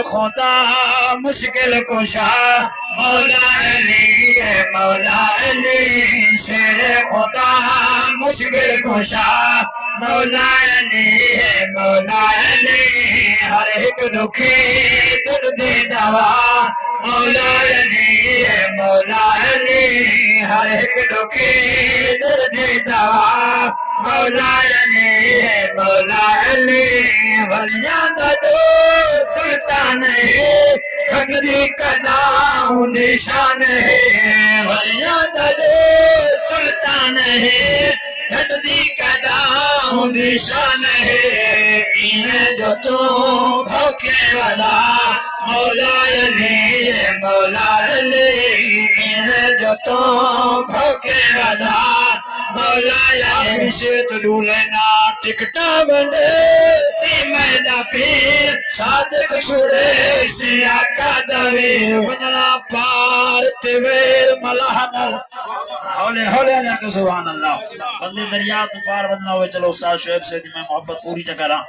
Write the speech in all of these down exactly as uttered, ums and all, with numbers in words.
خدا مشکل کشا مولا علی ہے، مولا علی شیر خدا مشکل کشا مولا علی ہے، مولا علی ہر ہک ݙکھی درد دی دوا مولا علی ہے، مولا علی ہر ہک ݙکھی درد دی دوا مولا علی ہے، مولا علی ولیاں دا جو سلطان ہے، گھٹدی کݙاں اوندی شان ہے، ولیاں دا جو سلطان ہے، گھٹدی کݙاں اوندی شان ہے، ایویں جو توں بھوکے ودا مولا علی، مولا علی، ایویں جو توں بھوکے ودا مولا علی۔ شیت ݙو لائناں ٹکٹاں ونڈے سی میں دا پیر، صادق چھڑے سی آقا دا ویر، ونڄݨا پار تے ویر ملاح نال۔ ہولے ہولے آکھو سبحان اللہ۔ بندے دریا توں پار ودھنا ہووے، چلو استاد شعیب صاحب دی میں محبت پوری چا کراں۔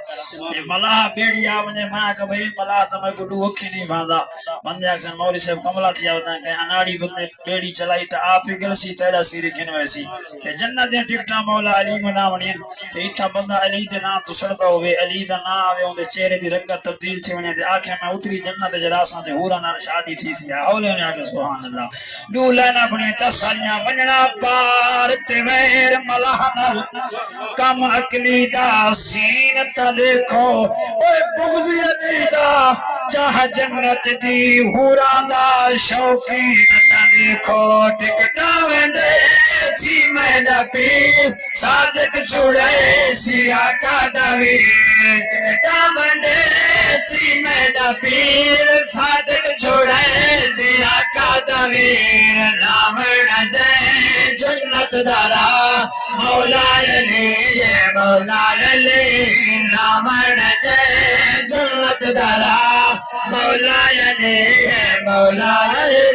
تے ملاح بیڑی آ ونڄے، میں آکھاں بھئی ملاح تاں میکوں ݙو اکھیں نہیں بھاندا۔ بندے آکھسن مولوی صاحب کملا تھیا وداں، کہیں اناڑی بندے بیڑی چلائی تاں آپ ہی گلسی، تیݙا سر ہی گھن ویسی۔ تے جنت دیاں ٹکٹاں مولا علی وناوݨیاں۔ تے اتھاں بندہ علی دے ناں توں سݙدا ہووے، علی دا ناں آوے، اوندے چہرے دی رنگت تبدیل تھی ونڄے تے آکھے میں اتری جنت اچ رہساں تے حوراں نال شادی تھیسی۔ ہولے ہولے آکھو سبحان اللہ۔ ݙو لائناں بݨیاں تسالیاں، ونڄݨا پار تے ویر ملاح نال، کم عقلی دا سین تاں ݙیکھو، اوئے بغض علی دا چاہ جنت دی، حوراں دا شوقین تاں ݙیکھو، ٹکٹاں ویندے سی میں دا پیر، صادق چھڑائے سی آقا دا ویر، ٹکٹاں ویندے سی میں دا پیر، صادق چھڑائے سی آقا دا ویر، لاوݨ دے جنت دا راہ مولا علی ہے، مولا علی، لاوݨ دے جنت دا راہ مولا علی ہے، مولا علی۔